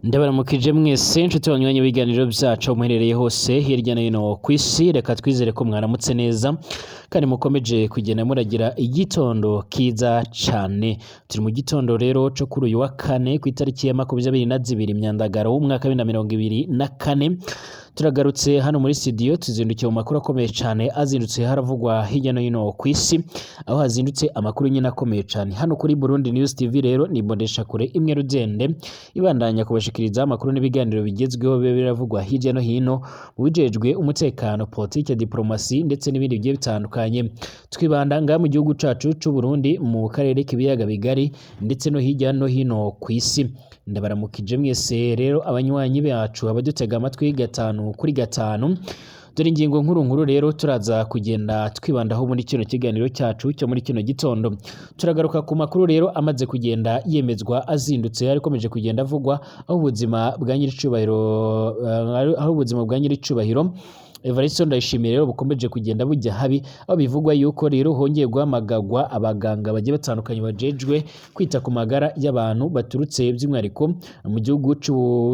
Ndabaramukije mwese nshuti banywanyi b'ibiganiro byacu muherereye hose hirya no hino ku isi. Reka twizere ko mwaramutse neza kandi mukomeje kugenda muragira igitondo kiza cane. Turi mu gitondo rero co kuri uyu wa kane, ku itariki ya 22 Myandagaro w'umwaka wa 2024. Turagarutse hano muri studio, tuzindukiye mu makuru akomeye cane azindutse haravugwa hirya no hino ku isi, aho hazindutse amakuru nyine akomeye cane hano kuri Burundi News TV. Rero ni imboneshakure kure imwe rudende ibandanya kubashikiriza amakuru n'ibiganiro bigezweho biba biravugwa hirya no hino mu bijejwe umutekano, politike, diplomasi ndetse n'ibindi bigiye bitandukanye. Twibanda ngaha mu gihugu cacu c'u Burundi, mu karere k'ibiyaga bigari ndetse no hirya no hino ku isi. Ndabaramukije mwese rero abanywanyi bacu, abadutega amatwi gatanu kuri gatanu. Dore ingingo nkuru nkuru rero turaza kugenda twibandaho muri kino kiganiro cyacu cyo muri kino gitondo. Turagaruka ku makuru rero amaze kugenda yemezwa azindutse, arikomeje kugenda avugwa aho ubuzima bwa nyiricubahiro aho ubuzima bwa nyiricubahiro Evariste Ndayishimiye rero bukomeje kugenda bujya habi, aho bivugwa yuko rero hongeye guhamagagwa abaganga bagiye batandukanye bajejwe kwita ku magara y'abantu, baturutse by'umwihariko mu gihugu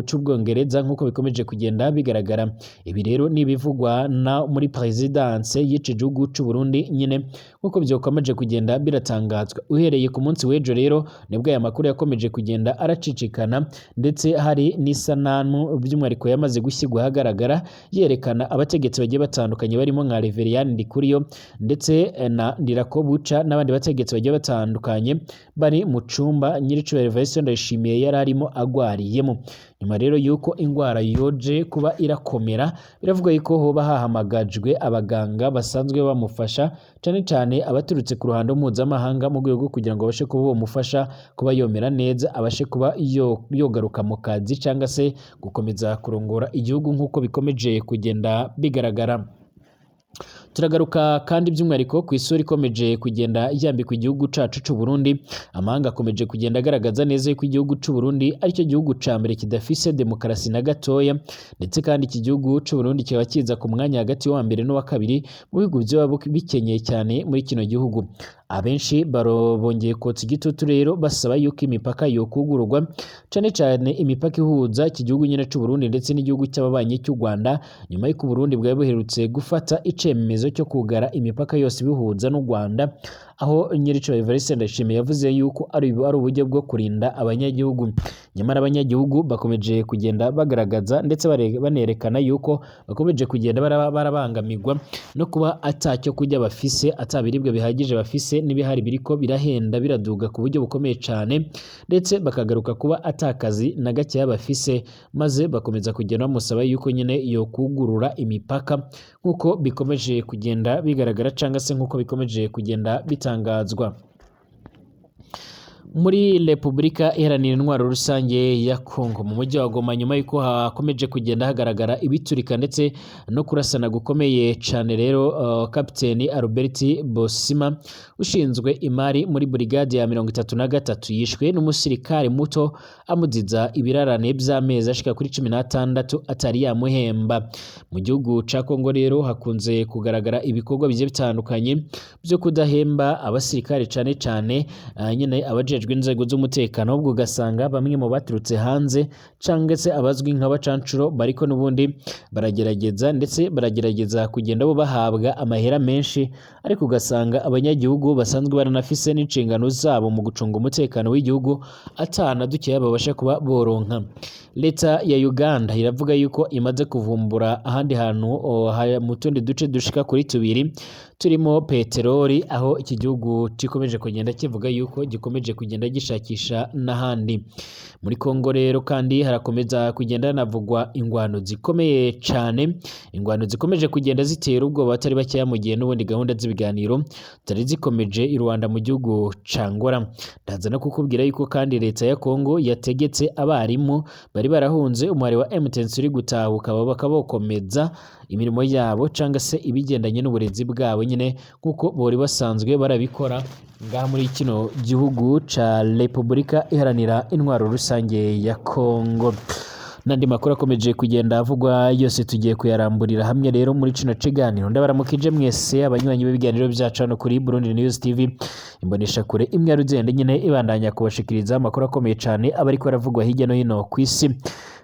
c'Ubwongereza, nk'uko bikomeje kugenda bigaragara. Ibi rero ni ibivugwa na muri présidence y'ici gihugu c'u Burundi nyine, nk'uko byakomeje kugenda biratangazwa. Uhereye ku munsi w'ejo rero nibwo aya makuru yakomeje kugenda aracicikana, ndetse hari n'isanamu by'umwihariko yamaze gushyirwa ahagaragara yerekana abategetsi bagiye batandukanye, barimo nka Reverien Ndikuriyo ndetse na Ndirakobuca n'abandi bategetsi bagiye batandukanye, bari mu cumba nyiricubahiro Evariste Ndayishimiye yari arimo agwariyemo. Nyuma rero yuko ingwara yoje kuba irakomera, biravuga yuko hoba hahamagajwe abaganga basanzwe bamufasha, cane cane abaturutse ku ruhando mpuzamahanga, mu rwego rwo kugira ngo babashe kuba bomufasha kuba yomera neza, abashe kuba yogaruka mu kazi cyangwa se gukomeza kurongora igihugu, nk'uko bikomeje kugenda bigaragara. Turagaruka kandi by'umwihariko ku isura ikomeje kugenda yambikwa igihugu cacu c'u Burundi. Amahanga akomeje kugenda agaragaza neza yuko igihugu c'u Burundi aricyo gihugu ca mbere kidafise demokarasi na gatoya, ndetse kandi iki gihugu c'u Burundi kikaba kiza ku mwanya hagati wa mbere n'uwa kabiri mu bihugu vyoba bikenyeye cyane muri kino gihugu. Abenshi bongeye kotsa igitutu rero basaba yuko imipaka yokugururwa, cane cane imipaka ihuza iki gihugu nyine c'u Burundi ndetse n'igihugu cy'ababanyi cy'u Rwanda, nyuma y'uko Burundi bwari buherutse gufata icemezo cyo kugara imipaka yose ibihuza n'u Rwanda, aho nyiricubahiro Evariste Ndayishimiye yavuze yuko ari uburyo bwo kurinda abanyagihugu. Nyamara abanyagihugu bakomeje kugenda bagaragaza ndetse banerekana yuko bakomeje kugenda barabangamirwa no kuba atacyo kurya bafise, atabiribwa bihagije bafise, n'ibihari biriko birahenda, biraduga ku buryo bukomeye cane, ndetse bakagaruka kuba atakazi na gakeya bafise, maze bakomeza kugenda bamusaba yuko nyine yo kugurura imipaka, nk'uko bikomeje kugenda bigaragara cyangwa se nk'uko bikomeje kugenda bitangazwa. Muri Repubulika Iharanira Intwaro Rusange ya Kongo, mu mujyi wa Goma, nyuma y'uko hakomeje kugenda hagaragara ibiturika ndetse no kurasana gukomeye cyane rero, Kapiteni Albert Bosima ushinzwe imari muri burigade ya 33 yishwe n'umusirikare muto amuziza ibirarane by'amezi ashika kuri 16 atari yamuhemba. Mu gihugu ca Kongo rero hakunze kugaragara ibikorwa bigiye bitandukanye byo kudahemba abasirikare, cane cane nyine abajejwe inzego z'umutekano, ahubwo ugasanga bamwe mu baturutse hanze cyangwa se abazwi nk'abacancuro bariko n'ubundi baragerageza, ndetse baragerageza kugenda bo bahabwa amahera menshi, ariko ugasanga abanyagihugu basanzwe baranafise n'inshingano zabo mu gucunga umutekano w'igihugu atana dukeya babasha kuba boronka. Leta ya Uganda iravuga yuko imaze kuvumbura ahandi hantu mu tundi duce dushika kuri tubiri turimo peteroli, aho iki gihugu gikomeje kugenda kivuga yuko gikomeje kugenda gishakisha n'ahandi. Muri Kongo rero kandi harakomeza kugenda hanavugwa ingwano zikomeye cane, ingwano zikomeje kugenda zitera ubwoba batari bakeya, mu gihe n'ubundi gahunda z'ibiganiro zari zikomeje i Rwanda mu gihugu ca Angola. Ndaza no kukubwira yuko kandi leta ya Kongo yategetse abarimu bari barahunze umuhari wa M23 gutahuka, bakabokomeza imirimo yabo cyangwa se ibigendanye n'uburezi bwabo nyine, nk'uko bori basanzwe barabikora ngaha muri kino gihugu ca Repubulika Iharanira Intwaro Rusange ya Kongo. N'andi makuru akomeje kugenda avugwa yose tugiye kuyaramburira hamwe rero muri kino kiganiro. Ndabaramukije mwese abanywanyi b'ibiganiro byacu hano kuri Burundi News TV, imbonesha kure imwe ya rugendo nyine ibandanya kubashikiriza amakuru akomeye cyane aba ariko aravugwa hirya no hino ku isi.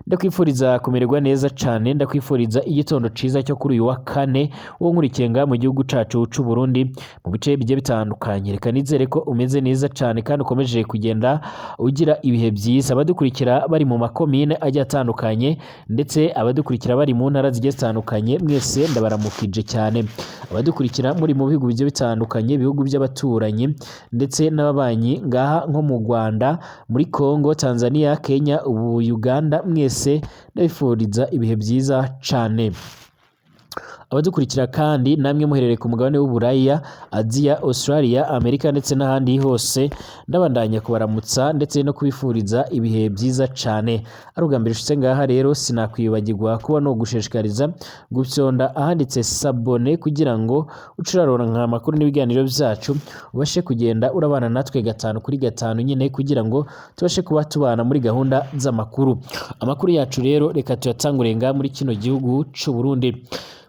Ndakwifuriza kumererwa neza cyane, ndakwifuriza igitondo ciza cyo kuri uyu wa kane wo nkurikiye ngaha mu gihugu cacu c'u Burundi mu bice bigiye bitandukanye. Reka nizere ko umeze neza cyane kandi ukomeje kugenda ugira ibihe byiza. Abadukurikira bari mu makomine agiye atandukanye ndetse abadukurikira bari mu ntara zigiye zitandukanye, mwese ndabaramukije cyane. Abadukurikira muri mu bihugu bigiye bitandukanye, ibihugu by'abaturanyi ndetse n'ababanyi ngaha nko mu Rwanda, muri Congo, Tanzania, Kenya, ubu Uganda, mwese ndabifuriza ibihe byiza cyane. Abadukurikira kandi namwe muherereye ku mugabane w'Uburaya, Aziya, Australia, Amerika ndetse n'ahandi hose, ndabandanya kubaramutsa ndetse no kubifuriza ibihe byiza cyane. Ari ubwa mbere ushitse ngaha rero sinakwibagirwa kuba no gushishikariza gufyonda ahanditse s'abonner kugira ngo uce uraronka amakuru n'ibiganiro byacu, ubashe kugenda urabana natwe gatanu kuri gatanu nyine kugira ngo tubashe kuba tubana muri gahunda z'amakuru. Amakuru yacu rero reka tuyatangure ngaha muri kino gihugu c'u Burundi.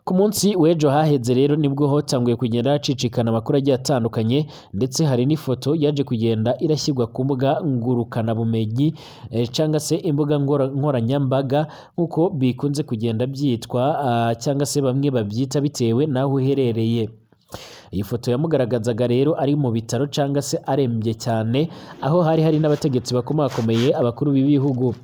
Ku munsi w'ejo haheze rero nibwo hotanguye kugenda hacicikana amakuru agiye atandukanye, ndetse hari n'ifoto yaje kugenda irashyirwa ku mbuga ngurukanabumenyi cyangwa se imbuga nkoranyambaga nk'uko bikunze kugenda byitwa, cyangwa se bamwe babyita bitewe n'aho uherereye. Iyi foto yamugaragazaga rero ari mu bitaro cyangwa se arembye cyane, aho hari hari n'abategetsi bakomakomeye, abakuru b'ibihugu,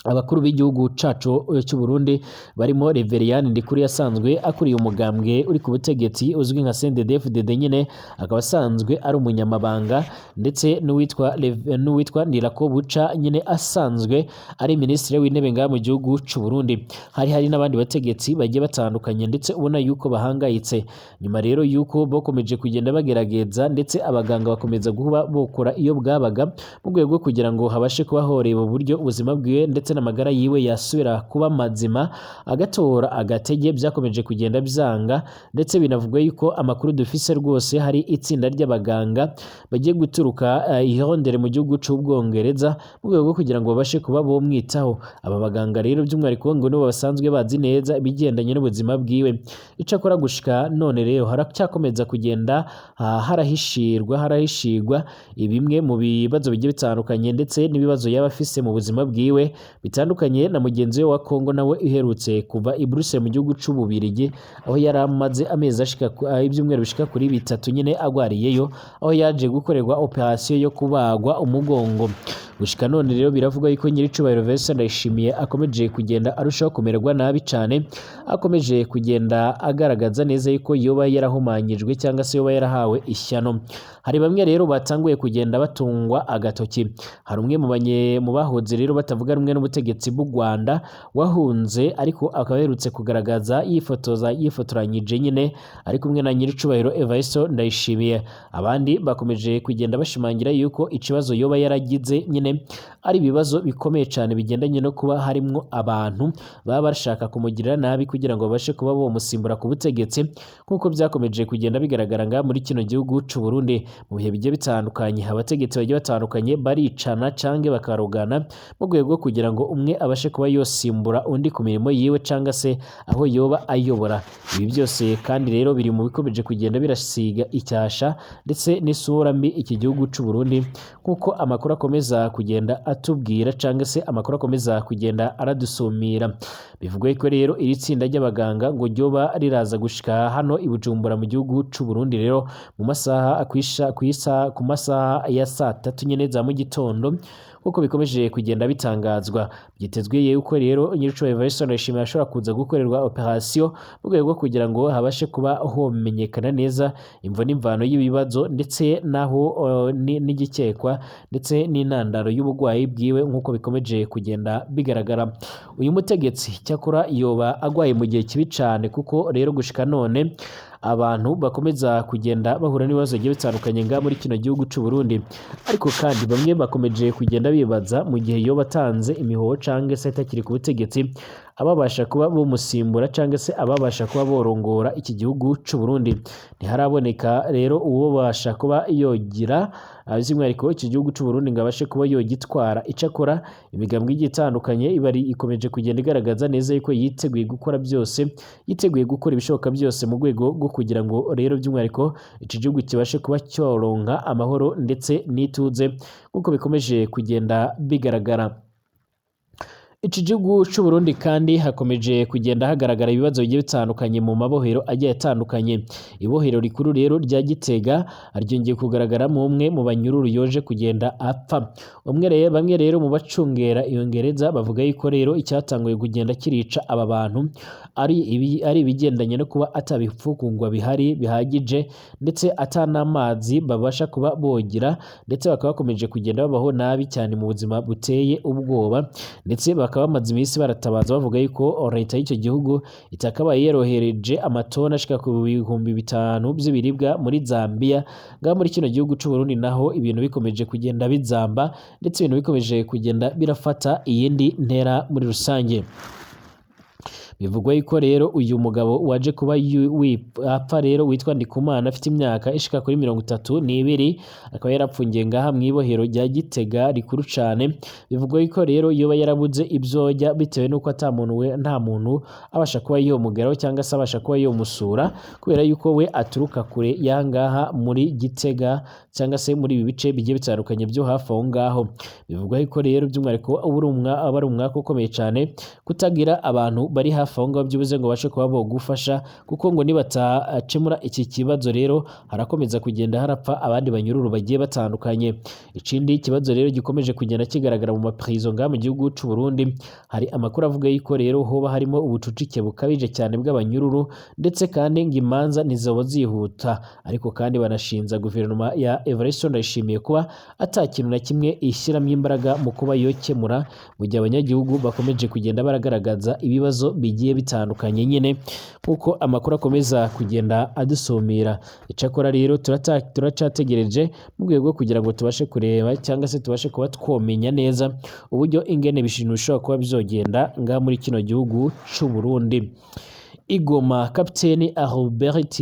abakuru b'igihugu cacu cy'u Burundi barimo Reverien Ndikuri asanzwe akuriye umugambwe uri ku butegetsi uzwi nka CNDD-FDD nyine, akaba asanzwe ari umunyamabanga, ndetse n'uwitwa Ndirakobuca nyine asanzwe ari minisitiri w'intebe ngaha mu gihugu cy'u Burundi. Hari hari n'abandi bategetsi bagiye batandukanye ndetse ubona yuko bahangayitse. Nyuma rero yuko bakomeje kugenda bagerageza ndetse abaganga bakomeza guba bokora iyo bwabaga mu rwego rwo kugira ngo habashe kuba horeba uburyo ubuzima bwiwe ndetse n'amagara yiwe yasubira kuba mazima agatora agatege, byakomeje kugenda byanga. Ndetse binavugwa yuko amakuru dufise rwose hari itsinda ry'abaganga bagiye guturuka i Londres mu gihugu c'Ubwongereza mu rwego rwo kugira ngo babashe kuba bomwitaho. Aba baganga rero by'umwihariko ngo nibo basanzwe bazi neza ibigendanye n'ubuzima bwiwe. Icakora gushika none rero haracyakomeza kugenda harahishirwa bimwe mu bibazo bigiye bitandukanye ndetse n'ibibazo yaba afise mu buzima bwiwe bitandukanye na mugenzi we wa Kongo nawe uherutse kuva i Brussels mu gihugu c'Ububirigi, aho yari amaze amezi ashika ibyumweru bishika kuri bitatu nyine agwariyeyo, aho yaje gukorerwa operation yo kubagwa umugongo. Gushika none rero biravugwa yuko nyiricubahiro Vincent Ndayishimiye akomeje kugenda arushaho kumererwa nabi cyane, akomeje kugenda agaragaza neza yuko yoba yarahumanyijwe cyangwa se yoba yarahawe ishyano. Hari bamwe rero batanguye kugenda batungwa agatoki. Hari umwe mu bahoze rero batavuga rumwe n'ubutegetsi bw'u Rwanda wahunze, ariko akaba aherutse kugaragaza yifotoza yifotoranyije nyine ari kumwe na nyiricubahiro Evariste Ndayishimiye. Abandi bakomeje kugenda bashimangira yuko ikibazo yoba yaragize nyine ari ibibazo bikomeye cyane bigendanye no kuba harimwo abantu baba bashaka kumugirira nabi kugira ngo babashe kuba bomusimbura ku butegetsi, nk'uko byakomeje kugenda bigaragara ngaha muri kino gihugu c'u Burundi mu bihe bigiye bitandukanye. Abategetsi bagiye batandukanye baricana canke bakarogana mu rwego rwo kugira ngo umwe abashe kuba yosimbura undi ku mirimo yiwe cyangwa se aho yoba ayobora. Ibi byose kandi rero biri mu bikomeje kugenda birasiga icyasha ndetse n'isura mbi iki gihugu c'u Burundi, nk'uko amakuru akomeza kugenda atubwira cyangwa se amakuru akomeza kugenda aradusumira. Bivugwa ko rero iri tsinda ry'abaganga ngo ryoba riraza gushika hano i Bujumbura mu gihugu c'u Burundi rero mu masaha akwisha kwisa ku masaha ya saa tatu nyine za mu gitondo, nkuko bikomeje kugenda bitangazwa. Byitezwe yuko rero nyiricubahiro Evariste Ndayishimiye ashobora kuza gukorerwa operation mu rwego rwo kugira ngo habashe kuba homenyekana neza imvo n'imvano y'ibibazo ndetse naho n'igikekwa ndetse n'intandaro y'ubugwayi bwiwe, nkuko bikomeje kugenda bigaragara. Uyu mutegetsi cyakora yoba agwaye mu gihe kibi cane, kuko rero gushika none abantu bakomeza kugenda bahura n'ibibazo bigiye bitandukanye ngaha muri kino gihugu c'u Burundi. Ariko kandi bamwe bakomeje kugenda bibaza mu gihe yoba atanze imihoho canke se atakiri ku butegetsi, ababasha kuba bomusimbura canke se ababasha kuba borongora iki gihugu c'u Burundi. Ntiharaboneka rero uwobasha kuba yogira by'umwihariko iki gihugu c'u Burundi ngo abashe kuba yogitwara. Icakora imigambwe igiye itandukanye ibari ikomeje kugenda igaragaza neza yuko yiteguye gukora byose, yiteguye gukora ibishoboka byose mu rwego rwo kugira ngo rero by'umwihariko iki gihugu kibashe kuba cyoronka amahoro ndetse n'ituze nk'uko bikomeje kugenda bigaragara. Iki gihugu c'u Burundi kandi hakomeje kugenda hagaragara ibibazo bigiye bitandukanye mu mabohero agiye atandukanye. Ibohero rikuru rero rya Gitega ryongeye kugaragaramo umwe mu banyururu yoje kugenda apfa. Umwe rero, bamwe rero mu bacungera iyo ngereza bavuga yuko rero icyatanguye kugenda kirica aba bantu ari ibigendanye no kuba atabifungurwa bihari bihagije, ndetse ata n'amazi babasha kuba bogira, ndetse bakaba bakomeje kugenda babaho nabi cyane mu buzima buteye ubwoba, ndetse bakaba bamaze iminsi baratabaza bavuga yuko leta y'icyo gihugu itakabaye yorohereje amatoni ashika ku 5000 by'ibiribwa muri Zambia. Ngaha muri kino gihugu c'u Burundi naho ibintu bikomeje kugenda bizamba, ndetse ibintu bikomeje kugenda birafata iyindi ntera muri rusange. Bivugwa yuko rero uyu mugabo waje kuba apfa rero witwa Ndikumana, afite imyaka ishika kuri 32, akaba yarapfungiye ngaha mw'ibohero rya Gitega rikuru cane. Bivugwa yuko rero yoba yarabuze ivyojya bitewe nuko ata muntu we, nta muntu abasha kuba yomugeraho cyangwa se abasha kuba yomusura, kubera yuko we aturuka kure y'ahangaha muri Gitega cyangwa se muri ibi bice bigiye bitandukanye byo hafi aho ngaho. Bivugwa yuko rero by'umwihariko aba ari umwaka ukomeye cane kutagira abantu bari hafi aho ngaho byibuze ngo babashe kuba bogufasha, kuko ngo nibatacemura iki kibazo rero harakomeza kugenda harapfa abandi banyururu bagiye batandukanye. Ikindi kibazo rero gikomeje kugenda kigaragara mu maprison ngaha mu gihugu c'u Burundi, hari amakuru avuga yuko rero hoba harimo ubucucike bukabije cyane bw'abanyururu, ndetse kandi ngo imanza ntizoba zihuta. Ariko kandi banashinza guverinoma ya Evariste Ndayishimiye kuba ata kintu na kimwe ishyiramo imbaraga mu kuba yokemura, mu gihe abanyagihugu bakomeje kugenda baragaragaza ibibazo bigiye bitandukanye nyine, nk'uko amakuru akomeza kugenda adusumira. Icakora rero turacategereje mu rwego rwo kugira ngo tubashe kureba cyangwa se tubashe kuba twomenya neza uburyo ingene ibintu bishobora kuba bizogenda ngaha muri kino gihugu c'u Burundi. Igoma, Kapiteni Albert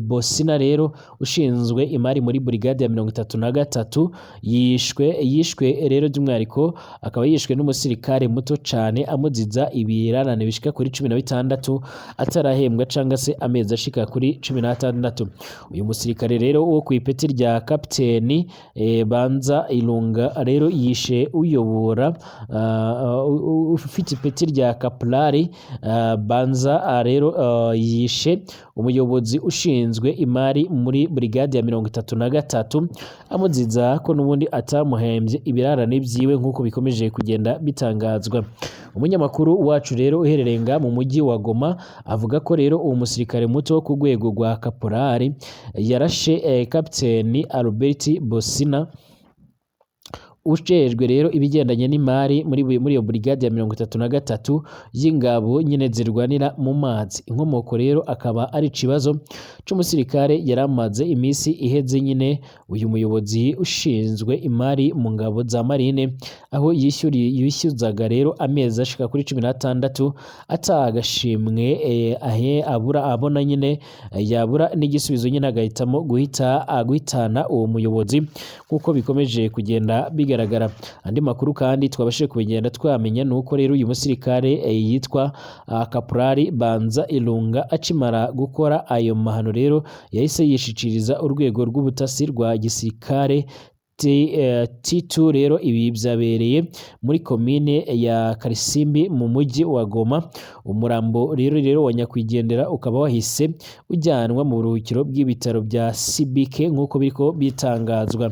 Bosina rero ushinzwe imari muri brigade ya 33 yishwe rero by'umwihariko akaba yishwe n'umusirikare muto cane amuziza ibirarane bishika kuri 16 atarahembwa canga se amezi ashika kuri 16. Uyu musirikare rero wo ku ipeti rya kapiteni Banza Ilunga rero yishe uyobora ufite ipeti rya kaplari Banza rero yishe umuyobozi ushinzwe imari muri brigade ya 33 amuziza ko n'ubundi atamuhembye ibirarane vyiwe nk'uko bikomeje kugenda bitangazwa. Umunyamakuru wacu rero uherereye nga mu mujyi wa Goma avuga ko rero uwo musirikare muto wo ku rwego rwa kaporari yarashe kapiteni Albert Bosina ujejwe rero ibigendanye n'imari muri iyo brigade ya 33 y'ingabo nyine zirwanira mu mazi. Inkomoko rero akaba ari ikibazo c'umusirikare yaramaze iminsi iheze nyine uyu muyobozi ushinzwe imari mu ngabo za marine, aho yishyuzaga rero amezi ashika kuri 16 atagashimwe abura abona nyine yabura n'igisubizo nyine agahitamo guhitana uwo muyobozi nk'uko bikomeje kugenda bigaragara. Andi makuru kandi twabashije kubigenda twamenya nuko rero uyu musirikare yitwa Kaporari Banza Ilunga akimara gukora ayo mahano rero yahise yishikiriza urwego rw'ubutasi rwa gisirikare T2. Rero ibi byabereye muri komine ya Karisimbi mu mujyi wa Goma. Umurambo rero wa nyakwigendera ukaba wahise ujyanwa mu buruhukiro bw'ibitaro bya CBK nk'uko biriko bitangazwa.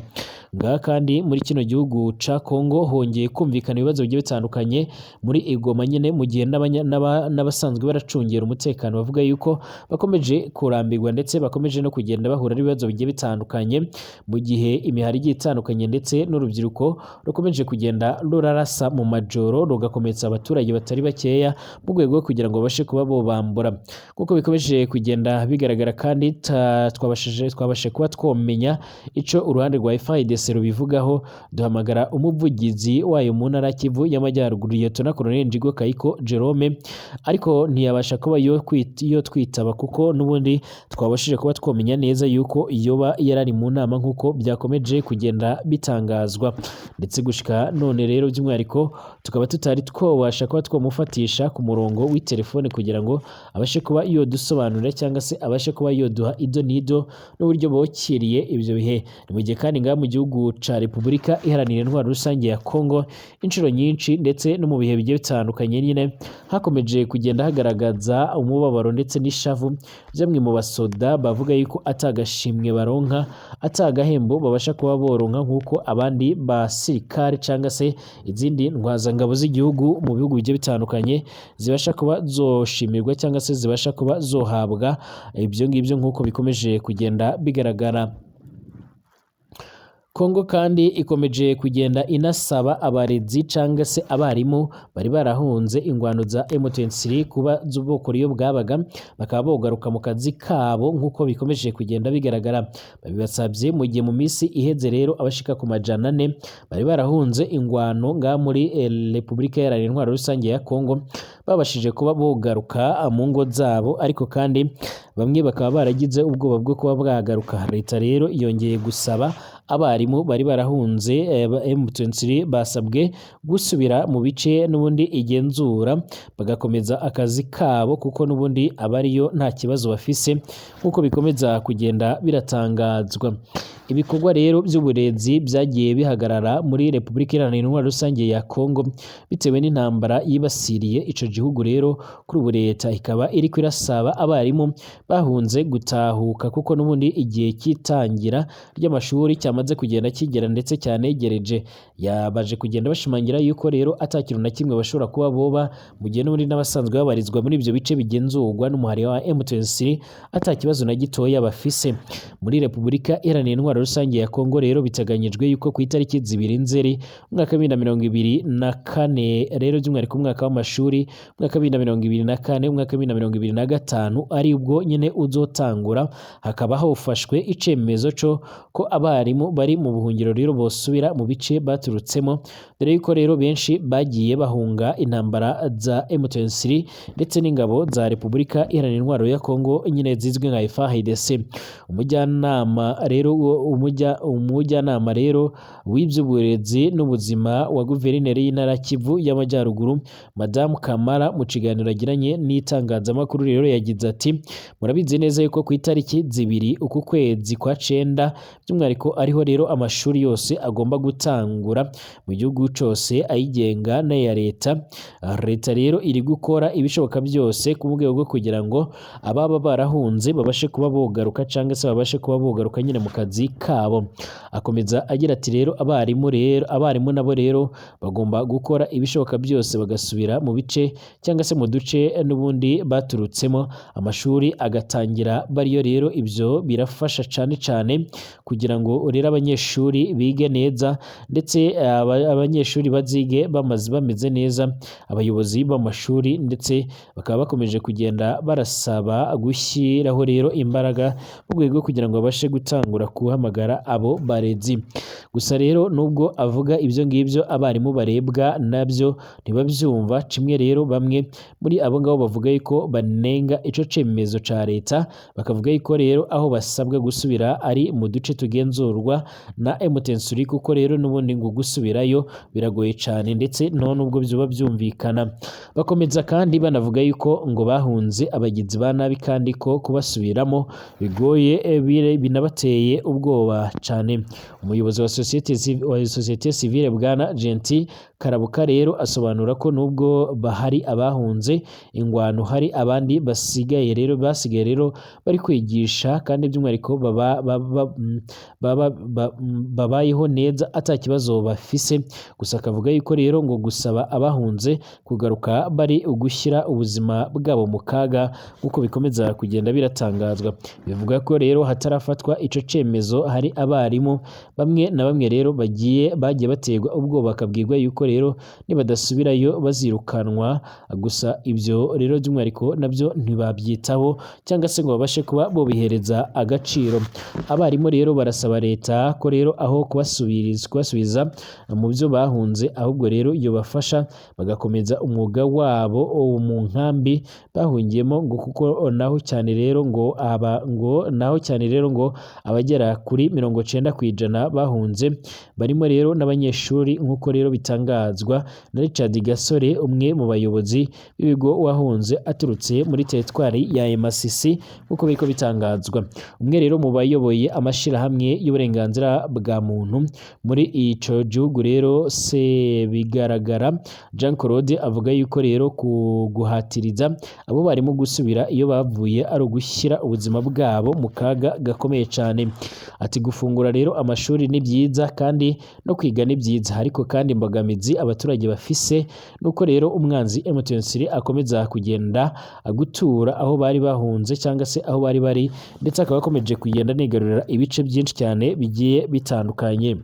Ngaha kandi muri kino gihugu ca Kongo hongeye kumvikana ibibazo bigiye bitandukanye muri Igoma nyene, mu gihe n'abasanzwe baracungera umutekano bavuga yuko bakomeje kurambirwa ndetse bakomeje no kugenda bahura n'ibibazo bigiye bitandukanye, mu gihe imihari igiye itandukanye ndetse n'urubyiruko rukomeje kugenda rurarasa mu majoro rugakomeretsa abaturage batari bakeya mu rwego rwo kugira ngo babashe kuba bobambura. Nk'uko bikomeje kugenda bigaragara kandi twabashije kuba twomenya ico uruhande rwa FARDC rubivugaho, duhamagara umuvugizi wayo mu ntara Kivu y'Amajyaruguru Liyetona Colonel Njigo Kayiko Jerome, ariko ntiyabasha kuba yo twitaba kuko n'ubundi twabashije kuba twomenya neza yuko yoba yarari mu nama nk'uko byakomeje kugenda bitangazwa. Ndetse gushika none rero by'umwihariko tukaba tutari twobasha kuba twamufatisha ku murongo w'itelefone kugira ngo abashe kuba yodusobanurira cyangwa se abashe kuba yoduha ido n'ido n'uburyo bokiriye ibyo bihe. Ni mu gihe kandi ngaha mu gihugu ca Repubulika Iharanira Intwaro Rusange ya Kongo inshuro nyinshi ndetse no mu bihe bigiye bitandukanye nyine hakomeje kugenda hagaragaza umubabaro ndetse n'ishavu by'amwe mu basoda bavuga yuko atagashimwe baronka, atagahembo babasha kuba boronka nk'uko abandi basirikare cyangwa se izindi ntwazangabo z'igihugu mu bihugu bigiye bitandukanye zibasha kuba zoshimirwa cyangwa se zibasha kuba zohabwa ibyo ngibyo nk'uko bikomeje kugenda bigaragara. Kongo kandi ikomeje kugenda inasaba abarezi cyangwa se abarimu bari barahunze ingwano za M23 kuba z'ubwoko iyo bwabaga bakaba bogaruka mu kazi kabo nk'uko bikomeje kugenda bigaragara. Babibasabye mu gihe mu minsi iheze rero abashika ku 400 bari barahunze ingwano nga muri Repubulika Iharanira Intwaro Rusange ya Kongo babashije kuba bogaruka mu ngo zabo, ariko kandi bamwe bakaba baragize ubwoba bwo kuba bwagaruka. Leta rero yongeye gusaba abarimu bari barahunze M23 basabwe gusubira mu bice n'ubundi igenzura bagakomeza akazi kabo kuko n'ubundi abariyo nta kibazo bafise nk'uko bikomeza kugenda biratangazwa. Ibikorwa rero by'uburezi byagiye bihagarara muri Repubulika Iharanira Intwaro Rusange ya Kongo bitewe n'intambara yibasiriye ico gihugu. Rero kuri ubu leta ikaba iriko irasaba abarimu bahunze gutahuka kuko n'ubundi igihe cy'itangira ry'amashuri cyamaze kugenda kigera ndetse cyanegereje. Yabaje kugenda bashimangira yuko rero atakintu na kimwe bashobora kuba boba mu gihe n'ubundi n'abasanzwe babarizwa muri ibyo bice bigenzurwa n'umuhari wa M23 atakibazo na gitoya bafise. Muri Repubulika Iharanira Intwaro Rusange ya Kongo rero biteganyijwe yuko ku itariki 2 Nzeri umwaka 2024 rero by'umwihariko umwaka w'amashuri umwaka 2024 umwaka 2025 ari ubwo nyine uzotangura, hakaba hofashwe icemezo co ko abarimu bari mu buhungiro rero bosubira mu bice baturutsemo, dore yuko rero benshi bagiye bahunga intambara za M23 ndetse n'ingabo za Repubulika Iharanira Intwaro ya Kongo nyine zizwi nka FARDC. Umujyanama rero umujyanama rero w'iby'uburezi n'ubuzima wa guverineri y'intara Kivu y'Amajyaruguru Madamu Kamara mu kiganiro agiranye n'itangazamakuru rero yagize ati: murabizi neza yuko ku itariki 2 uku kwezi kwa 9 by'umwihariko ariho rero amashuri yose agomba gutangura mu gihugu cyose ayigenga n'aya leta. Leta rero iri gukora ibishoboka byose ku rwego rwo kugira ngo ababa barahunze babashe kuba bogaruka cyangwa se babashe kuba bogaruka nyine mu kazi kabo. Akomeza agira ati rero abarimu nabo rero bagomba gukora ibishoboka byose bagasubira mu bice cyangwa se mu duce n'ubundi baturutsemo, amashuri agatangira bariyo. Rero ibyo birafasha cyane cyane kugira ngo rero abanyeshuri bige neza ndetse abanyeshuri bazige bameze neza. Abayobozi b'amashuri ndetse bakaba bakomeje kugenda barasaba gushyiraho rero imbaraga mu rwego kugira ngo babashe gutangura guhamagara abo barezi. Gusa rero nubwo avuga ibyo ngibyo abarimu barebwa nabyo ntibabyumva kimwe. Rero bamwe muri abo ngabo bavuga yuko banenga ico cemezo ca leta, bakavuga yuko rero aho basabwa gusubira ari mu duce tugenzurwa na M23 kuko rero n'ubundi ngo gusubirayo biragoye cyane ndetse none ubwo byoba byumvikana. Bakomeza kandi banavuga yuko ngo bahunze abagizi ba nabi kandi ko kubasubiramo bigoye binabateye ubwoba. ubwoba cane. Umuyobozi wa société civile, bwana Gentil Karabuka rero, asobanura ko nubwo bahari abahunze ingwano, hari abandi basigaye rero, basigaye rero bari kwigisha, kandi by'umwihariko baba babayeho neza, ata kibazo bafise. Gusa akavuga yuko rero ngo gusaba abahunze kugaruka bari ugushyira ubuzima bwabo mu kaga, nk'uko bikomeza kugenda biratangazwa. Bivuga ko rero hatarafatwa ico cemezo, hari abarimu bamwe na bamwe rero bagiye baterwa ubwoba, bakabwirwa yuko rero nibadasubirayo bazirukanwa. Gusa ibyo rero by'umwihariko nabyo ntibabyitaho cyangwa se ngo babashe kuba bobihereza agaciro. Abarimu rero barasaba leta ko rero aho kubasubiza mu byo bahunze, ahubwo rero yobafasha bagakomeza umwuga wabo mu nkambi bahungiyemo, ngo kuko naho cyane rero ngo aba ngo naho cyane rero ngo abagera kuri 90% bahunze barimo rero n'abanyeshuri, nk'uko rero bitangazwa na Richard Gasore, umwe mu bayobozi b'ibigo wahunze aturutse muri teritwari ya Masisi, nk'uko biriko bitangazwa. Umwe rero mu bayoboye amashirahamwe y'uburenganzira bwa muntu muri ico gihugu rero, Sebigaragara Jean Claude, avuga yuko rero guhatiriza abo barimo gusubira iyo bavuye ari ugushyira ubuzima bwabo mu kaga gakomeye cyane. Ati: "Gufungura rero amashuri ni byiza, kandi no kwiga ni byiza, ariko kandi imbogamizi abaturage bafise nuko rero umwanzi M23 akomeza kugenda agutura aho bari bahunze cyangwa se aho bari bari, ndetse akaba akomeje kugenda anigarurira ibice byinshi cyane bigiye bitandukanye."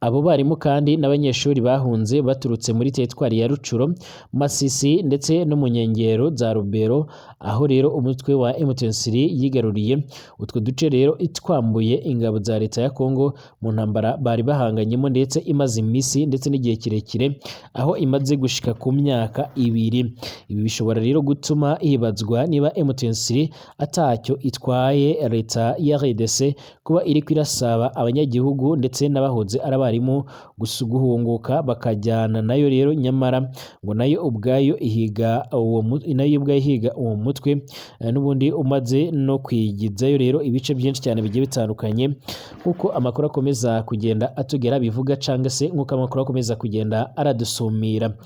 Abo barimu kandi n'abanyeshuri bahunze baturutse muri teritwari ya Rutshuru, Masisi ndetse no mu nkengero za Rubero, aho rero umutwe wa M23 yigaruriye utwo duce rero itwambuye ingabo za leta ya Congo mu ntambara bari bahanganyemo, ndetse imaze iminsi ndetse n'igihe kirekire, aho imaze gushika ku myaka 2. Ibi bishobora rero gutuma hibazwa niba M23 atacyo itwaye leta ya RDC kuba iriko irasaba abanyagihugu ndetse n'abahoze ari abarimu guhunguka bakajyana nayo rero, nyamara ngo nayo ubwayo ihiga uwo mutwe n'ubundi umaze no kwigizayo rero ibice byinshi cyane bigiye bitandukanye, nk'uko amakuru akomeza kugenda atugera bivuga, cyangwa se nk'uko amakuru akomeza kugenda aradusumira.